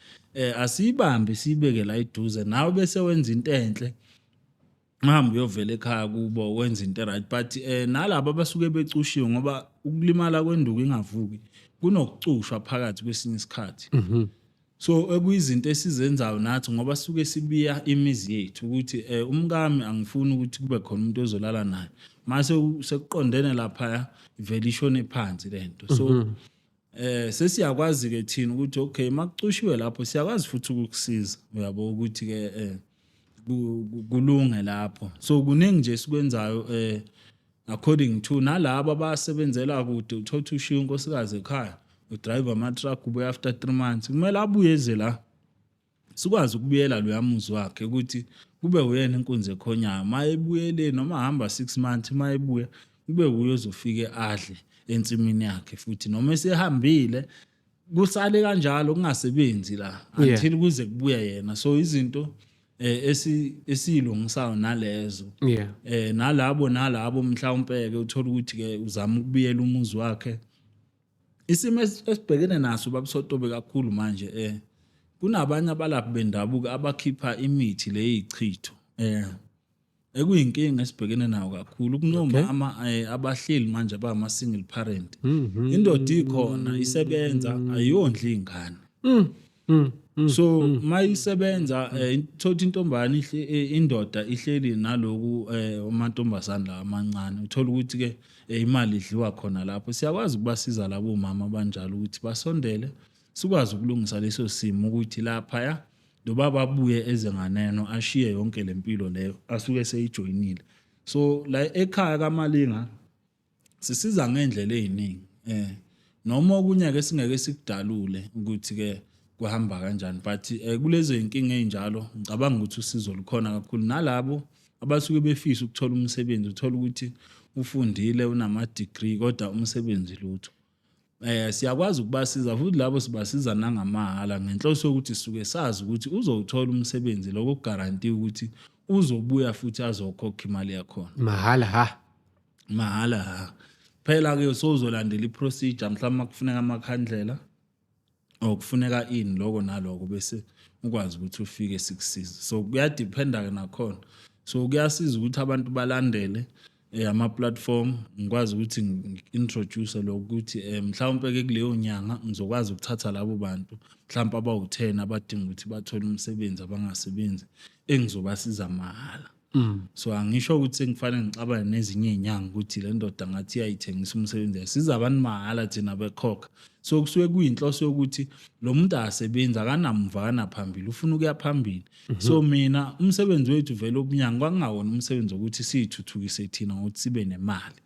asiyibambe siyibeke la eduze nawe, bese wenza into enhle, uhambe uyovela ekhaya kubo, wenza into right. But nalabo abasuke becushiwe, ngoba ukulimala kwenduku ingavuki kunokucushwa phakathi kwesinye isikhathi. So ekuyizinto esizenzayo nathi, ngoba suke sibiya imizi yethu ukuthi umkami angifuni ukuthi kube khona umuntu ozolala naye, mase sekuqondene lapha vele ishone phansi lento. So sesiyakwazi ke thina ukuthi okay, makucushiwe lapho siyakwazi futhi ukukusiza, uyabo, ukuthi ke kulunge lapho. So kuningi nje esikwenzayo according to nalabo abasebenzela kude. Uthola ushiya unkosikazi ekhaya, udrive ama truck, ubuya after 3 months, kumele abuye eze la, sikwazi ukubuyela loya muzi wakhe ukuthi kube uyena inkunzi ekhonyayo. Uma ebuyele, noma hamba 6 months, uma ebuya Kube wuye ozofike adle ensimini yakhe futhi noma esehambile kusale kanjalo kungasebenzi la until kuze kubuye yena. So izinto esiyilungisayo nalezo, nalabo mhlawumbe ke uthola ukuthi ke uzama ukubiyela umuzi wakhe. Isimo esibhekene naso, babuSotobe, kakhulu manje, kunabanye abalaphi bendabuko abakhipha imithi leyichitho, ekuyinkinga esibhekene nayo kakhulu. Kunomama abahleli manje abama single parent, indoda ikhona isebenza, ayondli ingane. So mayisebenza, thothi intombane indoda ihleli naloku amantombazane la amancane, uthola ukuthi ke imali idliwa khona lapho. Siyakwazi ukubasiza labo mama abanjalo ukuthi basondele, sikwazi ukulungisa leso simo ukuthi lapha lo baba abuye eze nganeno, ashiye yonke lempilo leyo asuke seyijoyinile. So la ekhaya kaMalinga sisiza ngendlela eziningi, noma okunye ke singeke sikudalule ukuthi ke kuhamba kanjani, but kulezo inkinga ezinjalo ngicabanga ukuthi usizo lukhona kakhulu. Nalabo abasuke befisa ukuthola umsebenzi, uthola ukuthi ufundile, unama degree, kodwa umsebenzi lutho, siyakwazi ukubasiza futhi labo, sibasiza nangamahhala ngenhloso yokuthi sisuke sazi ukuthi uzowuthola umsebenzi, lokho kuguarantee ukuthi uzobuya futhi azokhokha imali yakhona. Mahhala ha? Mahhala ha. Phela ke sowuzolandela iprocedure, mhlawumbe kufuneka amakhandlela or kufuneka ini, lokho naloko, bese ukwazi ukuthi ufike sikusize. So kuyadependa ke nakhona. So kuyasiza ukuthi abantu balandele ama-platform, ngikwazi ukuthi ngi-introduce lokho ukuthi mhlawumpe ke kuleyo nyanga ngizokwazi ukuthatha labo bantu mhlawumpe abawu-10 abadinga ukuthi bathole umsebenzi, abangasebenzi, engizobasiza mahhala. So angisho ukuthi sengifanele ngixabane nezinye iy'nyanga ukuthi le ndoda ngathi iyayithengisa umsebenzi, yasiza abantu mahhala, thina bekhokha. So kusuke kuyinhloso yokuthi lo muntu akasebenzi, akanamva, akanaphambili, ufuna ukuya phambili. So mina umsebenzi wethu vele obunyanga kwakungawona umsebenzi wokuthi siyithuthukise thina ngokuthi sibe nemali,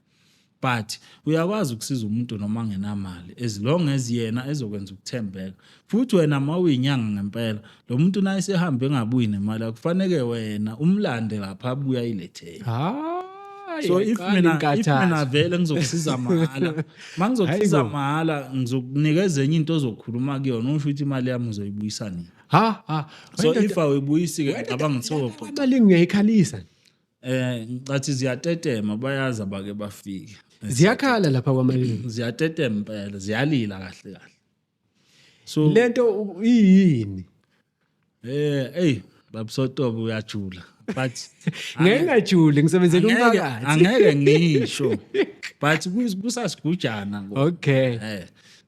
but uyakwazi ukusiza umuntu noma angenamali as long as yena ezokwenza ukuthembeka. Futhi wena uma uyinyanga ngempela, lo muntu naye sehambe engabuyi nemali, akufaneke wena umlande lapha abuye ayilethele. Hayi. So if mina vele ngizokusiza mahhala, uma ngizokusiza Hayibo. mahhala, ngizokunikeza enye into ozokhuluma kuyona, usho ukuthi imali yami uzoyibuyisa nini. Ha ha. So if awuyibuyisi-ke, ngicabanga ukuthi soxoxa. Imali ngiyayikhalisa. Ngicathi ziyatetema, bayazi abake bafike. Ziyakhala lapha kwaMalinga. Ziyatetema impela, ziyalila kahle kahle. So lento iyini? Hey, babuSotobe, uyajula, but Ngeke ngajuli, ngisebenzela angeke umphakathi. Angeke ngisho, but kusasigujana ngo.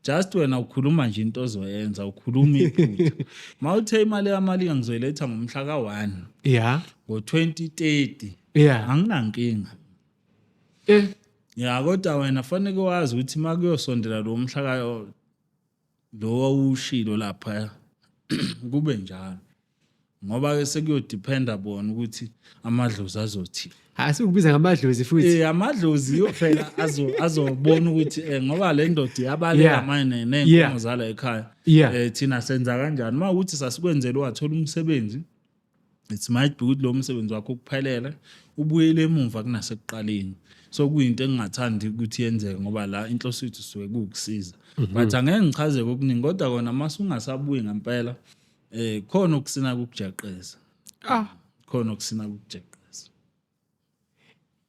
Just wena ukhuluma nje into ozoyenza, ukhuluma iphutha. Mawuthe imali yaMalinga ngizoyiletha ngomhla ka1 ngo2030, anginankinga. Ya, kodwa wena fanele wazi ukuthi makuyosondela lo mhla ka lo wawushilo lapha, kube njalo, ngoba ke sekuyodependa bona ukuthi amadlozi azothi. Asikubiza ngamadlozi futhi. Amadlozi yo phela azobona ukuthi ngoba le ndoda iyabaleka manje nenkomo zala ekhaya. Thina senza kanjani uma ukuthi sasikwenzela wathola umsebenzi? It might be ukuthi lo msebenzi wakho ukuphelele, ubuyele emumva kunasekuqaleni. So kuyinto engingathandi ukuthi yenzeke, ngoba la inhloso yethu suke kuwukusiza, but angeke ngichaze kokuningi, kodwa kona mase ungasabuyi ngempela, khona okusina kukujeqeza. Khona okusina kukujeqeza.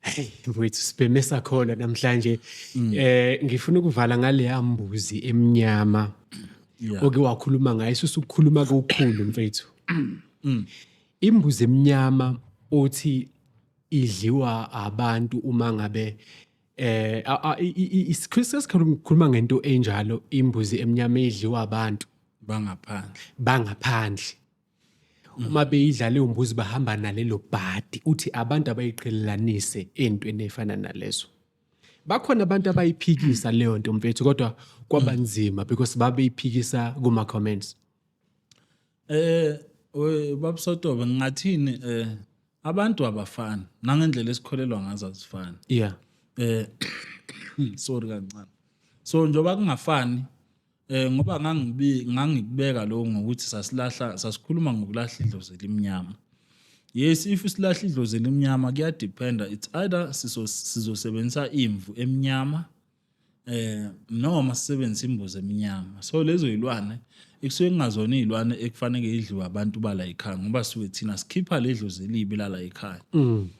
Hey mfowethu, sibheme sakhona namhlanje. Ngifuna ukuvala ngaleya mbuzi emnyama oke wakhuluma ngayo, susukukhuluma kokukhulu mfethu. Imbuzi emnyama othi idliwa abantu uma ngabe isikhuluma ngento enjalo, imbuzi emnyama edliwa abantu bangaphandle. Bangaphandle. Uma beyidla leyo mbuzi bahamba nalelo bhadi, uthi abantu abayiqhelelanise entweni efana nalezo. Bakhona abantu abayiphikisa leyo nto mfethu, kodwa kwaba nzima because babeyiphikisa kuma comments. We babuSotobe, ngingathini, abantu abafani nangendlela esikholelwa ngazo azifani. Sorry kancane. So njoba kungafani, ngoba ngangikubeka lokho ngokuthi sasilahla, sasikhuluma ngokulahla idlozi elimnyama. Yes, if silahla idlozi elimnyama kuyadependa, it's either sizosebenzisa imvu emnyama noma sisebenzisa imbuzi emnyama. So lezo yilwane ekusuke kungazona iy'lwane ekufanele idliwe abantu bala ekhaya, ngoba suke thina sikhipha le dlozi elibi lala ekhaya.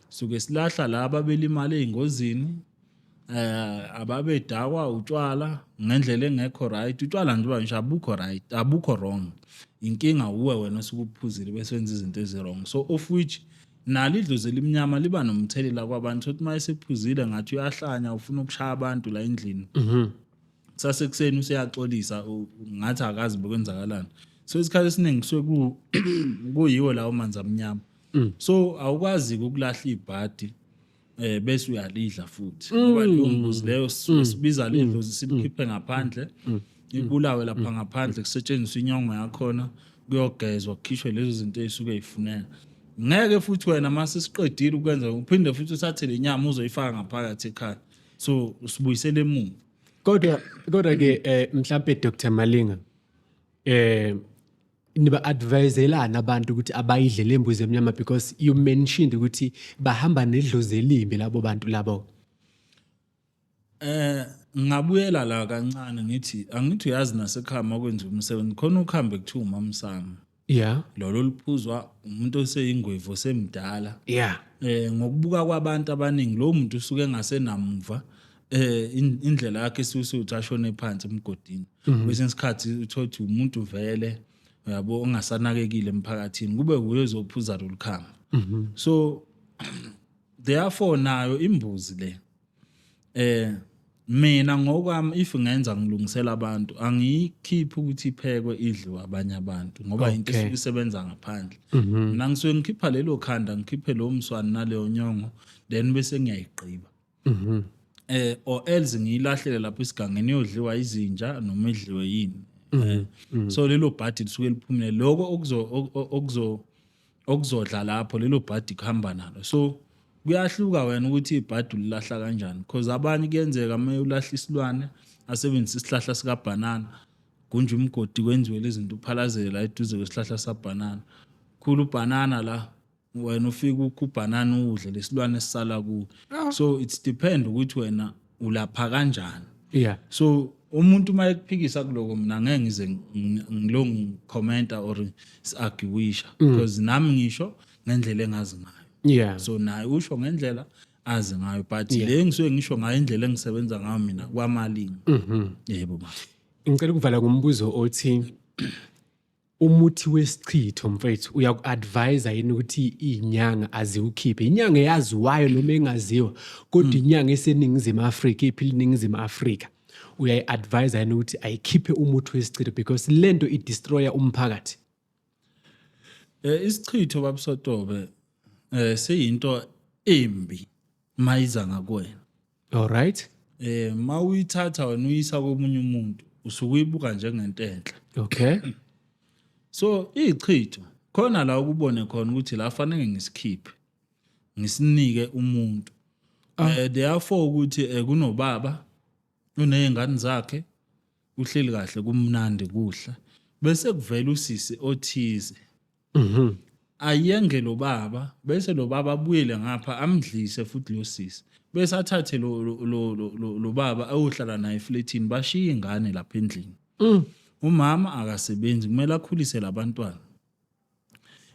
Suke silahla laba belimala ey'ngozini, ababedakwa utshwala ngendlela engekho right. Utshwala nje nje abukho right, abukho wrong, inkinga uwe wena osuke uphuzile bese wenza izinto ezi-wrong. So of which nalo idlozi elimnyama liba nomthelela kwabantu, sothi uma esephuzile ngathi uyahlanya, ufuna ukushaya abantu la endlini. Kusasekuseni useyaxolisa, ngathi akazi bekwenzakalani. So isikhathi esiningi kusuke kuyiwo lawo manzi amnyama. So awukwazi ukulahla ibhadi bese uyalidla futhi, ngoba leyo mbuzi leyo sisuke sibiza ledlozi, silikhiphe ngaphandle, ibulawe lapha ngaphandle, kusetshenziswe inyongo yakhona, kuyogezwa, kukhishwe lezo zinto ey'suke y'funeka. Ngeke futhi wena mase siqedile ukwenza uphinde futhi uthathe le nyama uzoyifaka ngaphakathi ekhaya, so usibuyisele emuva. Kodwa ke mhlambe Dr Malinga, niba adviselana abantu ukuthi abayidle le mbuzi emnyama, because you mentioned ukuthi bahamba nedlozi elimbi labo bantu labo? Ngabuyela la kancane, ngithi angithi uyazi nasekhaya makwenziwa umsebenzi khona ukuhambe kuthiwa umamsamo. Lolo luphuzwa umuntu oseyingwevu, osemdala. Ngokubuka kwabantu abaningi, lo muntu usuke engasenamuva, indlela yakhe isuke uthi ashone phansi emgodini. Kwesinye isikhathi uthola ukuthi umuntu vele, uyabo, ongasanakekile emphakathini, kube uye ozophuza lolu khamba. So therefore nayo imbuzi le, mina ngokwami, if ngenza ngilungisela abantu, angiyikhiphi ukuthi iphekwe idliwe abanye abantu, ngoba into esuke isebenza ngaphandle. Mina ngisuke ngikhipha lelo khanda, ngikhiphe lo mswani naleyo nyongo, then bese ngiyayigqiba, or else ngiyilahlele lapho isigangeni, iyodliwa izinja noma idliwe yini. So lelo bhadi lisuke liphumile, lokho okuzo okuzodla lapho lelo bhadi kuhamba nalo. So kuyahluka wena ukuthi ibhadi ulilahla kanjani, because abanye kuyenzeka uma ulahla isilwane asebenzise isihlahla sikabhanana, gunje umgodi, kwenziwe lezi zinto, uphalazele la eduze kwesihlahla sabhanana, khulu ubhanana la, wena ufike ukha ubhanana udle, lesilwane sisala kuwe. So it's depend ukuthi wena ulapha kanjani. So umuntu uma ekuphikisa kuloko, mina ngeke ngize ngilo ngicommenta or si-arguisha, because nami ngisho ngendlela engazi ngayo. So naye usho ngendlela azi ngayo, but le ngisuke ngisho ngayo indlela engisebenza ngayo mina kwaMalinga. Yebo ma. Ngicela ukuvala ngombuzo othi umuthi wesichitho, mfethu, uyaku-advise yini ukuthi iy'nyanga aziwukhiphe, inyanga eyaziwayo noma engaziwa, kodwa inyanga eseNingizimu Afrika, iphila iNingizimu Afrika, uyayi-advise yini ukuthi ayikhiphe umuthi wesichitho, because lento idestroya umphakathi? Isichitho, babuSotobe, siyinto embi mayiza ngakuwena. All right. Mawuyithatha wena uyisa komunye umuntu, usuke uyibuka njengento enhle. So ichitho khona la ukubone khona ukuthi la fanele ngisikhiphe, ngisinike umuntu. Therefore ukuthi kunobaba unezingane zakhe, uhleli kahle, kumnandi, kuhle, bese kuvela usisi othize ayenge lo baba, bese lo baba abuyele ngapha, amdlise futhi lo sisi, bese athathe lo baba ayohlala naye efletini, bashiye ingane lapha endlini. Umama akasebenzi, kumele akhulise labantwana.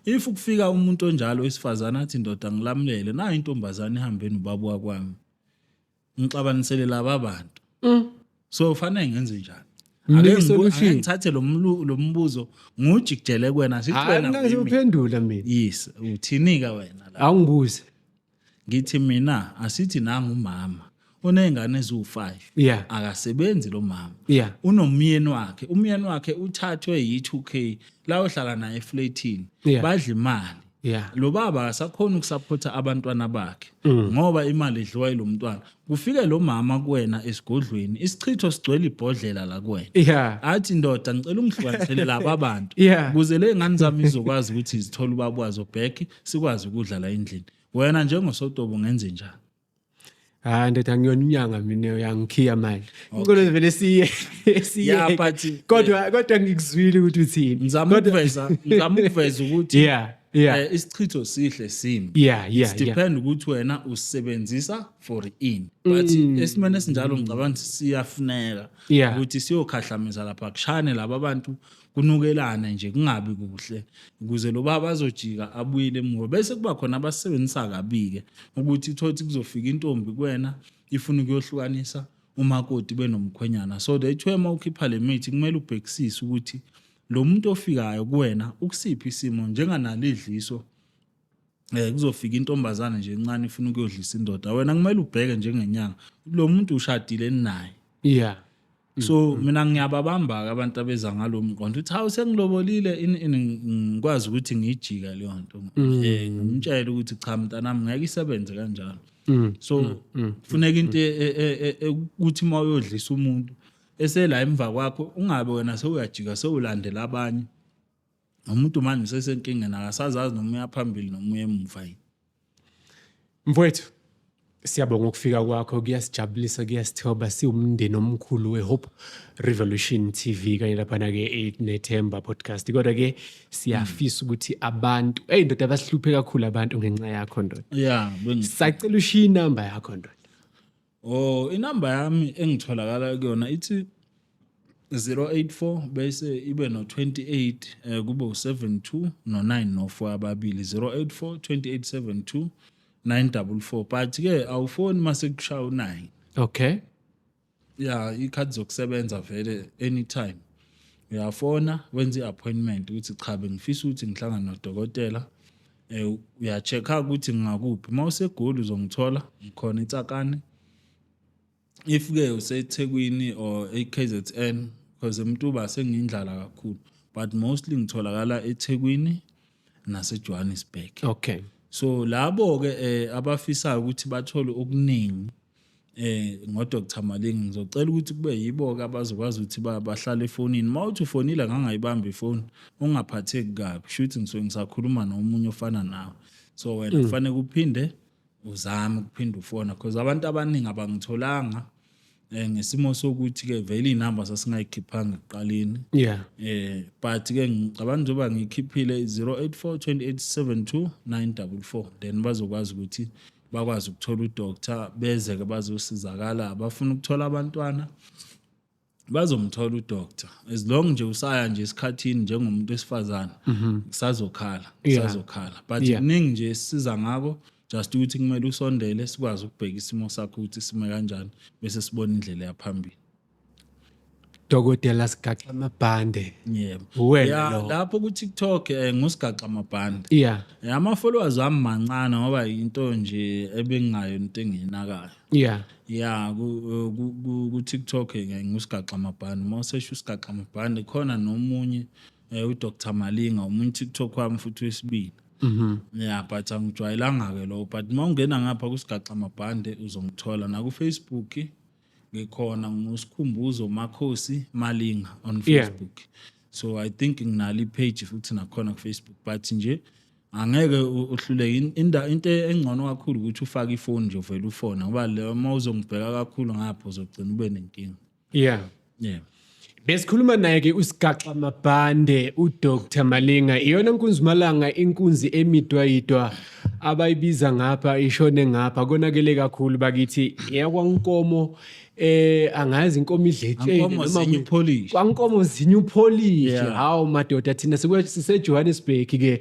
If kufika umuntu onjalo wesifazane athi, "Ndoda, ngilamulele, nayo intombazane ihambe nobaba wakwami, ngixabanisele laba bantu, so fanele ngenze njani?" Mnike Ake solution. ake ngithathe lo mbuzo ngujikijele kuwena, sithi Hayi, wena mina uyimi. ngizophendula mina. Yes, uthini-ke wena la? Awungibuze. Ngithi mina asithi nangu umama uney'ngane eziwu-5. Akasebenzi lo mama. Unomyeni wakhe, umyeni wakhe uthathwe yi-2K la ohlala naye efletini. Badla imali. Lo baba akasakhona ukusaphotha abantwana bakhe ngoba imali idliwa yilo mntwana. Kufike lo mama kuwena esigodlweni, isichitho sigcwele ibhodlela la kuwena, athi, "Ndoda, ngicela ungihlukanisele laba bantu ukuze le ngane zami izokwazi ukuthi zithole ubaba wazo back, sikwazi ukudla la endlini." Wena njengosotobo ungenze njani? Hayi ndoda, ngiyona inyanga mina, uyangikhiya manje. Ngicela vele siye. Yeah, but Kodwa ngikuzwile ukuthi uthini. Ngizama ukuveza ukuthi Isichitho sihle simbi. It's depend ukuthi wena usebenzisa for ini, but esimene esinjalo ngicabanga ukuthi siyafuneka ukuthi siyokhahlameza lapha, kushane laba bantu, kunukelane nje, kungabi kuhle, ukuze lo baba azojika abuyele emuva. Bese kuba khona abasebenzisa kabi-ke, ukuthi thothi kuzofika intombi kuwena ifuna ukuyohlukanisa umakoti benomkhwenyana. So that's why uma ukhipha le mithi kumele ubhekisise ukuthi lo muntu ofikayo kuwena ukusiphi isimo. Njenganalo idliso, kuzofika intombazane nje encane ifuna ukuyodlisa indoda, wena kumele ubheke njengenyanga lo muntu ushadile naye. So mina ngiyababamba-ke abantu abeza ngalo mqondo ukuthi, "Hawu, sengilobolile," ini, ngikwazi ukuthi ngiyijika leyo nto, ngimtshele ukuthi, "Cha mntanami, ngeke isebenze kanjalo." So kufuneka into ukuthi uma uyodlisa umuntu esela emva kwakho, ungabe wena sewuyajika sewulandela abanye. Umuntu manje usesenkingeni, akasazazi noma uya phambili noma uya emuva yini. Mfowethu, siyabonga ukufika kwakho, kuyasijabulisa, kuyasithoba siwumndeni omkhulu we-Hope Revolution TV kanye laphana-ke Nethemba Podcast. Kodwa-ke siyafisa ukuthi abantu, eyi ndoda, basihluphe kakhulu abantu ngenxa yakho, ndoda. Ya. Sacela ushiye inamba yakho, ndoda. Oh, inamba yami engitholakala kuyona ithi 084 bese ibe no 28, kube u72 no9 no4 ababili, 084 28 72 944. But ke awufoni mase kushaya u9. Ya, ikhathi zokusebenza vele anytime uyafona, wenze i-appointment ukuthi, "Cha, bengifisa ukuthi ngihlangane nodokotela." Uya-check-a ukuthi ngingakuphi. Uma useGoli uzongithola ngikhona eTsakane. If ke useThekwini or eKZN, because eMtuba sengiyindlala kakhulu, but mostly ngitholakala eThekwini naseJohannesburg. So labo ke abafisayo ukuthi bathole okuningi ngo Dr Malinga, ngizocela ukuthi kube yibo ke abazokwazi ukuthi bahlale efonini. Mawuthi ufonile ngangayibamba ifoni, ungaphatheki kabi, shuthi ngisuke ngisakhuluma nomunye ofana nawe. So wena kufanele uphinde uzame ukuphinda ufona, because abantu abaningi abangitholanga ngesimo sokuthi ke vele inamba sasingayikhiphanga ekuqaleni. But ke ngicabanga njengoba ngikhiphile 084 2872 944, then bazokwazi ukuthi bakwazi ukuthola udoctor, beze ke bazosizakala. Abafuna ukuthola abantwana bazomthola udoctor, as long nje usaya nje esikhathini njengomuntu wesifazane, kusazokhala, kusazokhala, but kuningi nje esisiza ngako, just ukuthi kumele usondele sikwazi ukubheka isimo sakho ukuthi sime kanjani, bese sibona indlela yaphambili. Dokotela Sigaxa Amabhande. Yebo. Uwena Ya, lo. Lapho ku TikTok nguSigaxa Amabhande. Ama followers wami mancane ngoba into nje ebengingayo, into engiyinakayo. Ya, ku TikTok ke nguSigaxa Amabhande. Uma usesho uSigaxa Amabhande, khona nomunye uDr Malinga, umunye TikTok wami futhi wesibili. Yeah, but angijwayelanga ke lo, but uma ungena ngapha kuSigaxa Amabhande uzongithola. Na ku Facebook ngikhona, nguSikhumbuzo Makhosi Malinga on Facebook. So I think nginalo ipage futhi nakhona ku Facebook, but nje angeke uhluleke. Into engcono kakhulu ukuthi ufake ifoni nje, uvele ufone, ngoba le uma uzongibheka kakhulu ngapho uzogcina ube nenkinga. Yeah. Besikhuluma naye ke uSigaxa Mabhande, uDr Malinga, iyona nkunzi malanga, inkunzi emidwa yidwa abayibiza ngapha ishone ngapha. Konakele kakhulu bakithi, yakwaNkomo, angazi inkomo idletsheni. Ankomo zinye upholishi. Kwankomo zinye upholishi. Hawu madoda, thina sise Johannesburg ke,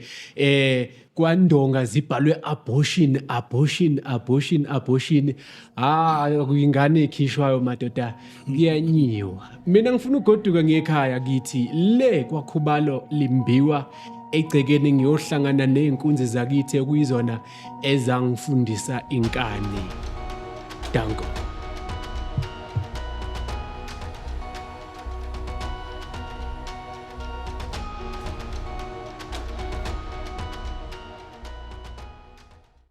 kwandonga zibhalwe "abortion, abortion, abortion, abortion". Ah, kuyingane ekhishwayo madoda, kuyanyiwa. Mina ngifuna ugoduka ngekhaya kithi le kwakhubalo limbiwa egcekeni, ngiyohlangana nezinkunzi zakithi ekuyizona ezangifundisa inkani. Danko.